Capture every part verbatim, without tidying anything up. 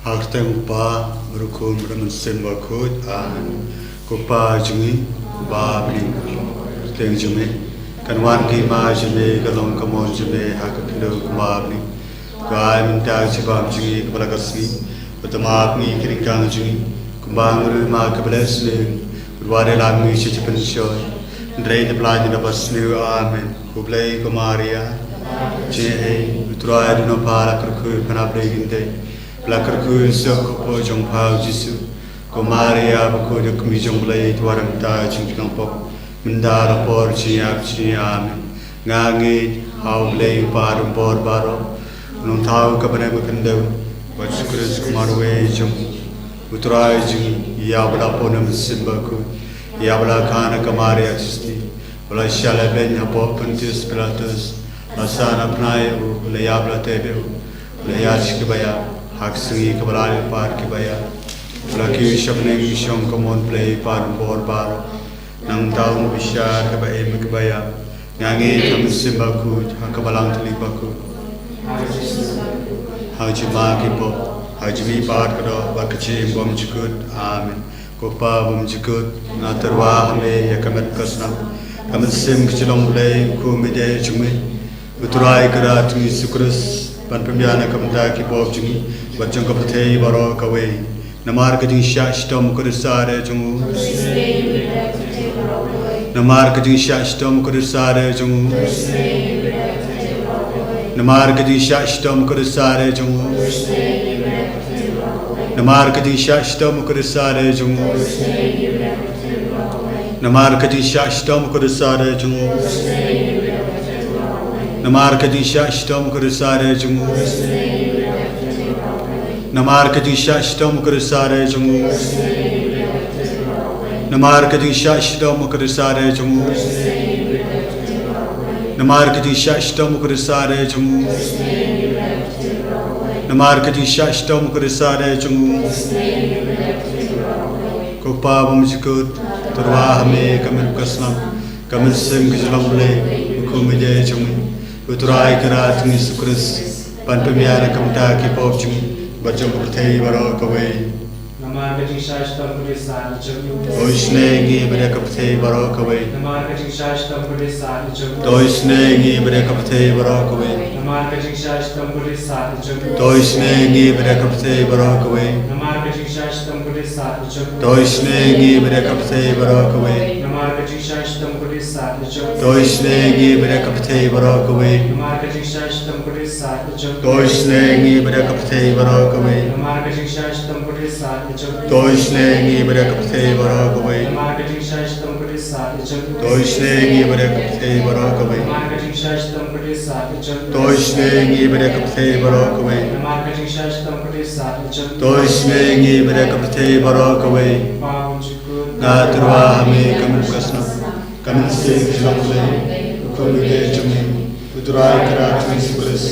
Ha ka kyrteng u Kpa, bad u Khun, bad u Mynsiem Bakhuid. Amen. Ko Kpa jong ngi, ba ha bneng, ka kyrteng jong me kan wan, ka hima jong me kan long, ka mon jong me ha ka khyndew kumba ha bneng. Ko ai mynta ka jingbam jong ngi kaba la ka sngi, bad to map ïa ngi ki ryngkang jong ngi, kumba ngi ruh ngi map ïa kiba leh sniew, bad wat ïalam ngi sha ki jingpynshoi, hynrei to pyllait ngi na kaba sniew. Amen. Khublei ko Maria, jingaiei, u Trai u don bad pha, la kyrkhu ïa phi na ki khynnah, la kyrkhu ïa u soh ka kpoh jong pha u Jisu. Ko Maria bakhuid, ka kmie jong u Blei, to wad ïa ngi kita ki nongpop, mynta bad ha ka por jong ka jingïap jong ngi. Amen. Nga ngeit ha u Blei u Kpa uba don bor baroh, u Nongthaw ka bneng bad ka khyndew, bad u Jisu Khrist u Mawlai jong u, u Trai jong ngi, ïa uba la pynbna da u Mynsiem Bakhuid, ïa uba la kha na ka Maria Theisotti, u la shah lehbeiñ hapoh Pontius Pilatus, la sah na bnai, u la ïap, la tep, u la ïaid sha kaba ïap, ha ka sngi kaba lai lyngba kiba ïap, u la kiew sha bneng, u shong ha ka mon u Blei u Kpa uba don bor baroh. Nangta un bishar ha kiba im bad kiba ïap. Nga ngeit ha u Mynsiem Bakhuid, ha ka Balang Katholik bakhuid, ha ka jingma ki pop, ha ka jingmihpat ka doh, bad ka jingim bymjukut. Amen. Ko Kpa bymjukut, nga tyrwa ha me ïa ka met ka snam, ka mynsiem ka jinglong Blei, u Khun bymjukut jong me, u Trai Kynrad jong ngi u Jisu Khrist, ban pynbiang na ka bynta ki pop jong ngi bad jong ka pyrthei baroh kawei. Namar ka jingshah shitom u Khrist u Trai jong ngi. Namar ka jingshah shitom u Khrist u Trai jong ngi. Namar ka jingshah shitom u Khrist u Trai jong ngi. Namar ka jingshah shitom u Khrist u Trai jong ngi. Namar ka jingshah shitom u Khrist u Trai jong ngi. Namar ka jingshah shitom u Khrist u Trai jong ngi. Namar ka jingshah shitom u Khrist u Trai jong ngi. Namar ka jingshah shitom u Khrist u Trai jong ngi. Namar ka jingshah shitom u Khrist u Trai jong ngi. Namar ka jingshah shitom u Khrist u Trai jong ngi. Ko Kpa bymjukut, tyrwa ha me ïa ka met ka snam, ka mynsiem ka jinglong Blei, u Khun bymjukut jong me, u Trai Kynrad jong ngi u Jisu Khrist, ban pynbiang na ka bynta ki pop jong ngi bad jong ka pyrthei baroh kawei. Namar ka jingshah shitom u Khrist u Trai jong ngi. To isynei ïa ngi bad ïa ka pyrthei baroh kawei. Namar ka jingshah shitom u Khrist u Trai jong ngi. To isynei ïa ngi bad ïa ka pyrthei baroh kawei. Namar ka jingshah shitom u Khrist u Trai jong ngi. To isynei ïa ngi bad ïa ka pyrthei baroh kawei. Namar ka jingshah shitom u Khrist u Trai jong ngi. To isynei ïa ngi bad ïa ka pyrthei baroh kawei. Namar ka jingshah shitom u Khrist u Trai jong ngi. To isynei ïa ngi bad ïa ka pyrthei baroh kawei. Namar ka jingshah shitom u Khrist u Trai jong ngi. To isynei ïa ngi bad ïa ka pyrthei baroh kawei. Namar ka jingshah shitom u Khrist u Trai jong ngi. To isynei ïa ngi bad ïa ka pyrthei baroh kawei. Namar ka jingshah shitom u Khrist u Trai jong ngi. To isynei ïa ngi bad ïa ka pyrthei baroh kawei. Namar ka jingshah shitom u Khrist u Trai jong ngi. To isynei ïa ngi bad ïa ka pyrthei baroh kawei. Namar ka jingshah shitom u Khrist u Trai jong ngi. To isynei ïa ngi bad ïa ka pyrthei baroh kawei. Kpa bymjukut, nga tyrwa ha me ïa ka met ka snam, ka mynsiem ka jinglong Blei, u Khun bymjukut jong me, u Trai Kynrad jong ngi u Jisu Khrist,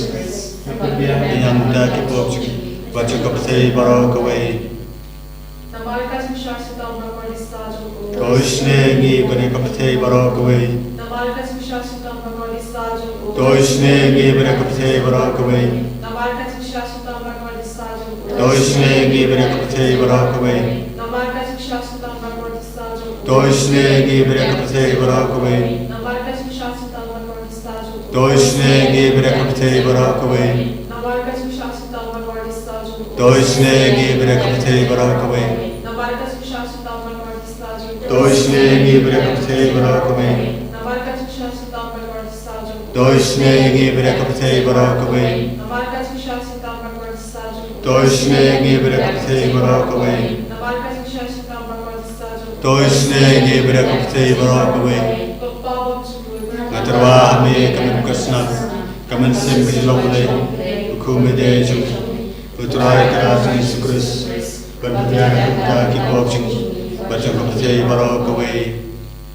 ban pynbiang na ka bynta ki pop jong ngi bad jong ka pyrthei baroh kawei. Namar ka jingshah shitom u Khrist u Trai jong ngi. To isynei ïa ngi bad ïa ka pyrthei baroh kawei. Namar ka jingshah shitom u Khrist u Trai jong ngi. To isynei ïa ngi bad ïa ka pyrthei baroh kawei. Namar ka jingshah shitom u Khrist u Trai jong ngi. To isynei ïa ngi bad ïa ka pyrthei baroh kawei. Namar ka jingshah shitom u Khrist u Trai jong ngi. To isynei ïa ngi bad ïa ka pyrthei baroh kawei. Namar ka jingshah shitom u Khrist u Trai jong ngi. To isynei ïa ngi bad ïa ka pyrthei baroh kawei. Namar ka jingshah shitom u Khrist u Trai jong ngi. To isynei ïa ngi bad ïa ka pyrthei baroh kawei. Namar ka jingshah shitom u Khrist u Trai jong ngi. To isynei ïa ngi bad ïa ka pyrthei baroh kawei. Namar ka jingshah shitom u Khrist u Trai jong ngi. To isynei ïa ngi bad ïa ka pyrthei baroh kawei. Namar ka jingshah shitom u Khrist u Trai jong ngi. To isynei ïa ngi bad ïa ka pyrthei baroh kawei. Namar ka jingshah shitom u Khrist u Trai jong ngi. To isynei ïa ngi bad ïa ka pyrthei baroh kawei. Ko Kpa bymjukut, nga tyrwa ha me ïa ka met ka snam, ka mynsiem ka jinglong Blei, u Khun bymjukut jong me, u Trai Kynrad jong ngi u Jisu Khrist, ban pynbiang na ka bynta ki pop jong ngi bad jong ka pyrthei baroh kawei.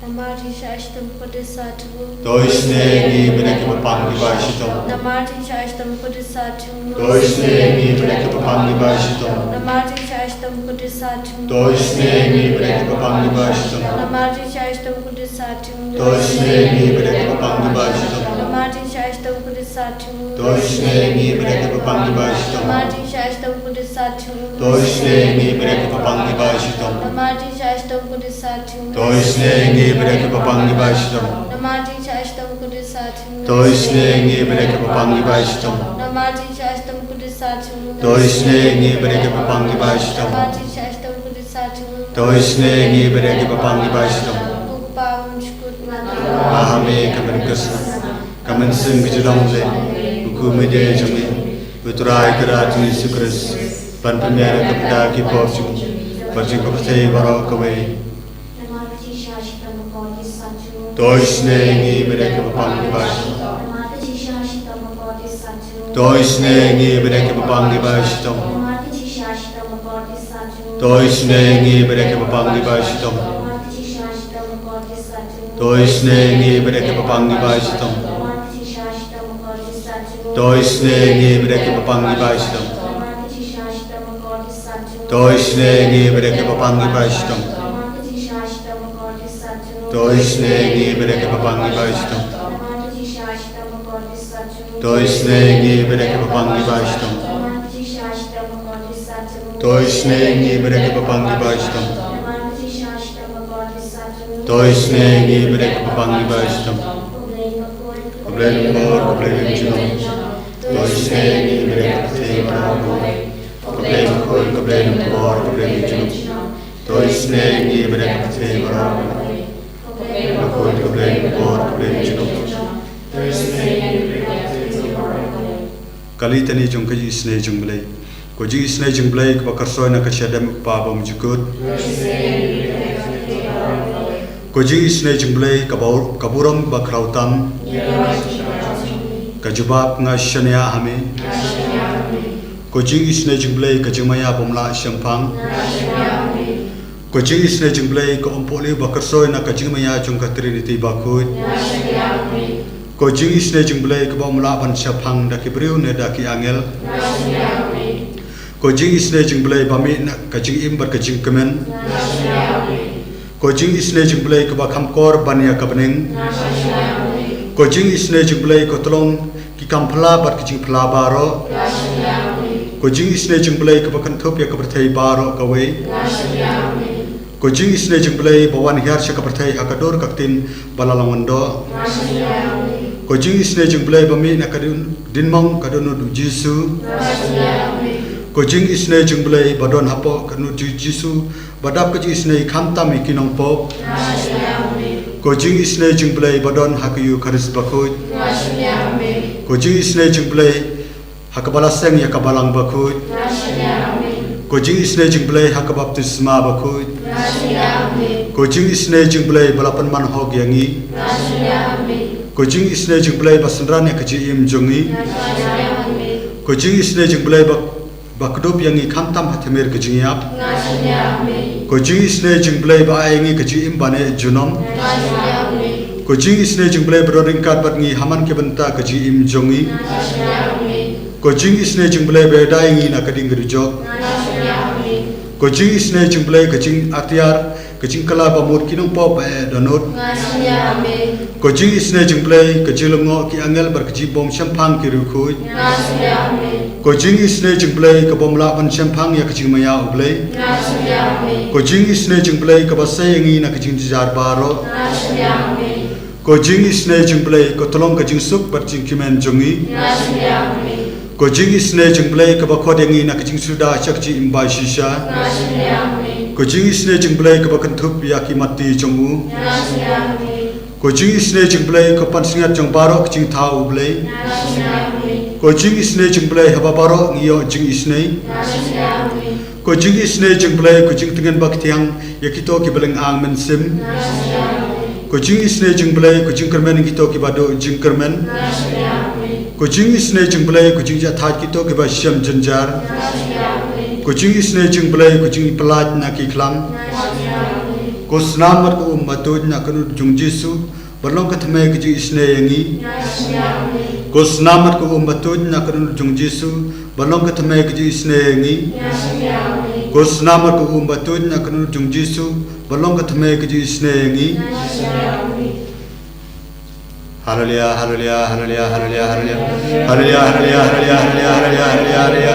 Namar ka jingshah shitom u Khrist u Trai jong ngi. To isynei ïa ngi bad ïa kiba pang kiba shitom. Namar ka jingshah shitom u Khrist u Trai jong ngi. To isynei ïa ngi bad ïa kiba pang kiba shitom. Namar ka jingshah shitom u Khrist u Trai jong ngi. To isynei ïa ngi bad ïa kiba pang kiba shitom. Namar ka jingshah shitom u Khrist u Trai jong ngi. To isynei ïa ngi bad ïa kiba pang kiba shitom. Namar ka jingshah shitom u Khrist u Trai jong ngi. To isynei ïa ngi bad ïa kiba pang kiba shitom. Namar ka jingshah shitom u Kudusatu. To isynei ïa ngi bad ïa kiba pang kiba shitom. Namar jingshah shitom kudusatu. To isynei ïa ngi bad ïa kiba pang kiba shitom. Namar jingshah shitom kudusatu. To isynei ïa ngi bad ïa kiba pang kiba shitom. Namar jingshah shitom kudusatu. To isynei ïa ngi bad ïa kiba pang kiba shitom. Namar jingshah shitom kudusatu. To isynei ïa ngi bad ïa kiba pang kiba shitom. Ko Kpa bymjukut. Ba ha me ka mynsiem, ka mynsiem ka jinglong leh, u kum u dei jong me, u Trai ka da jong ngi Jisu Khrist, ban pynmih ïa ka bynta ki pop jong ngi, bad jong ka pyrthei baroh kawei. To isynei ïa ngi bad ïa kiba pang kiba shitom. To isynei ïa ngi bad ïa kiba pang kiba shitom. To isynei ïa ngi bad ïa kiba pang kiba shitom. To isynei ïa ngi bad ïa kiba pang kiba shitom. To isynei ïa ngi bad ïa kiba pang kiba shitom. To isynei ïa ngi bad ïa kiba pang kiba shitom. To isynei ïa ngi bad ïa kiba pang kiba shitom. To isynei ïa ngi bad ïa kiba pang kiba shitom. To isynei ïa ngi bad ïa kiba pang kiba shitom. To isynei ïa ngi bad ïa kiba pang kiba shitom. Ko Blei lyngngoh, ko Blei lyngjulong. To isynei ïa ngi bad ïa ka pyrthei baroh. Ko Blei bakhuid, ko Blei lyngngoh, ko Blei lyngjulong. To isynei ïa ngi bad ïa ka pyrthei baroh. Ko Blei bakhuid, ko Blei lyngngoh, ko Blei lyngjulong. Kali tani jong ka jingisynei jong Blei. Ko jingisynei jong Blei kaba kyrshoi na ka shadem u Kpa bymjukut. Ko jingisynei jong Blei kaba, ka burom ba khraw tam. Ka jubab nga shaniah ha me. Ko jingisynei jong Blei ka jingmaïa bym lah shemphang. Ko jingisynei jong Blei ka umpohliew ba kyrshoi na ka jingmaïa jong ka Trinity bakhuid. Ko jingisynei jong Blei kaba ym lah ban shemphang da ki briew ne da ki angel. Ko jingisynei jong Blei ba mih na ka jingim bad ka jingkmen. Ko jingisynei jong Blei kaba kham kor ban ïa ka bneng. Ko jingisynei jong Blei ka tyllong ki kam phylla bad ki jingphylla baroh. Ko jingisynei jong Blei kaba kynthup ïa ka pyrthei baroh kawei. Ko jingisynei jong Blei ba wan hiar sha ka pyrthei ha ka dur ka ktien ba la long wandoh. Ko jingisynei jong Blei ba mih na ka dun, dien mong ka dohnud u Jisu. Ko jingisynei jong Blei ba don hapoh ka dohnud u Jisu, ba dap ka jingisynei khamtam ïa ki nongpop. Ko jingisynei jong Blei ba don ha ka Eukharist bakhuid. Ko jingisynei jong Blei ha kaba la seng ïa ka balang bakhuid. Ko jingisynei jong Blei ha ka baptisma bakhuid. Ko jingisynei jong Blei ba la pynman hok ïa ngi. Ko jingisynei jong Blei ba synran ïa ka jingim jong ngi. Ko jingisynei jong Blei ba, ba kdup ïa ngi khamtam ha tmier ka jingïap. Ko jingisynei jong Blei ba ai ïa ngi ka jingim ba neh junom. Ko jingisynei jong Blei ba don ryngkat bad ngi ha man ki bynta ka jingim jong ngi. Ko jingisynei jong Blei ba ïada ïa ngi na ka ding ka dujok. Ko jingisynei jong Blei ka jingatiar, ka jingkylla bamut ki nongpop ba eh dohnud. Ko jingisynei jong Blei ka jinglyngngoh ki angel bad ka jingbymshemphang ki riewkhuid. Ko jingisynei jong Blei kaba ym lah ban shemphang ïa ka jingmaïa u Blei. Ko jingisynei jong Blei kaba sei ïa ngi na ka jingjynjar baroh. Ko jingisynei jong Blei ka tyllong ka jingsuk bad jingkmen jong ngi. Ko jingisynei jong Blei kaba khot ïa ngi na ka jingsuda sha ka jingim ba shisha. Ko jingisynei jong Blei kaba kynthup ïa ki matti jong u. Ko jingisynei jong Blei ka pansngiat jong baroh ka jingthaw u Blei. Ko jingisynei jong Blei haba baroh ngi ïoh jingisynei. Ko jingisynei jong Blei ka jingtngen ba kthiang ïa kito kiba lyngang mynsiem. Ko jingisynei jong Blei ka jingkyrmen ïa kito kiba duh jingkyrmen. Ko jingisynei jong Blei ka jingjahthait kito kiba shem jynjar. Ko jingisynei jong Blei ka jingpyllait na ki khlam. Ko snam bad ka um ba tuid na ka dohnud jong u Jisu, ban long ka thymmai ka jingisynei ïa ngi. Ko snam bad ka um ba tuid na ka dohnud jong u Jisu, ban long ka thymmai ka jingisynei ïa ngi. Ko snam bad ka um ba tuid na ka dohnud jong u Jisu, ban long ka thymmai ka jingisynei ïa ngi. Haleluya, haleluya, haleluya, haleluya, haleluya. Haleluya, haleluya, haleluya, haleluya, haleluya, haleluya, haleluya.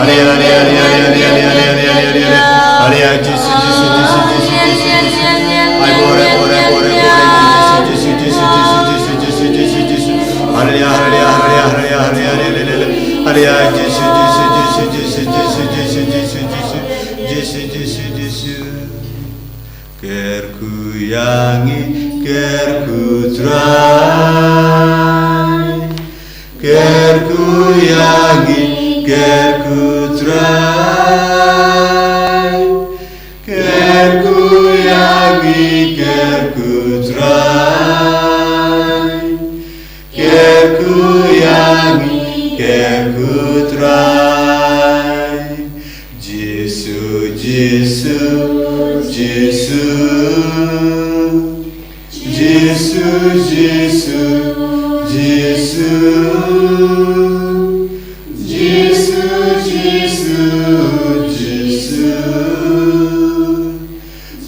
Hallelujah, hallelujah, hallelujah, hallelujah, hallelujah, hallelujah, hallelujah. Hallelujah, Jisu, Jisu, Jisu. Kyrkhu ïa ngi, kyrkhu Trai. Kyrkhu ïa ngi, kyrkhu Trai. Kyrkhu ïa ngi, kyrkhu Trai. Kyrkhu ïa ngi, kyrkhu Trai. Jisu, Jisu, Jisu. Jisu, Jisu, Jisu. Jisu, Jisu, Jisu.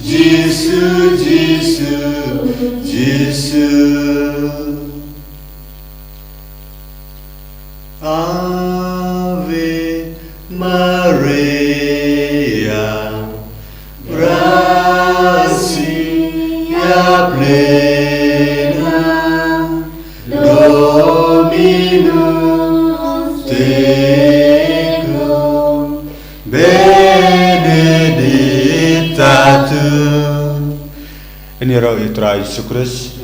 Jisu, Jisu, Jisu. Ave Maria, gratia plena, Dominus tecum, benedicta tu. Ïaroh ïa u Trai Jisu Khrist.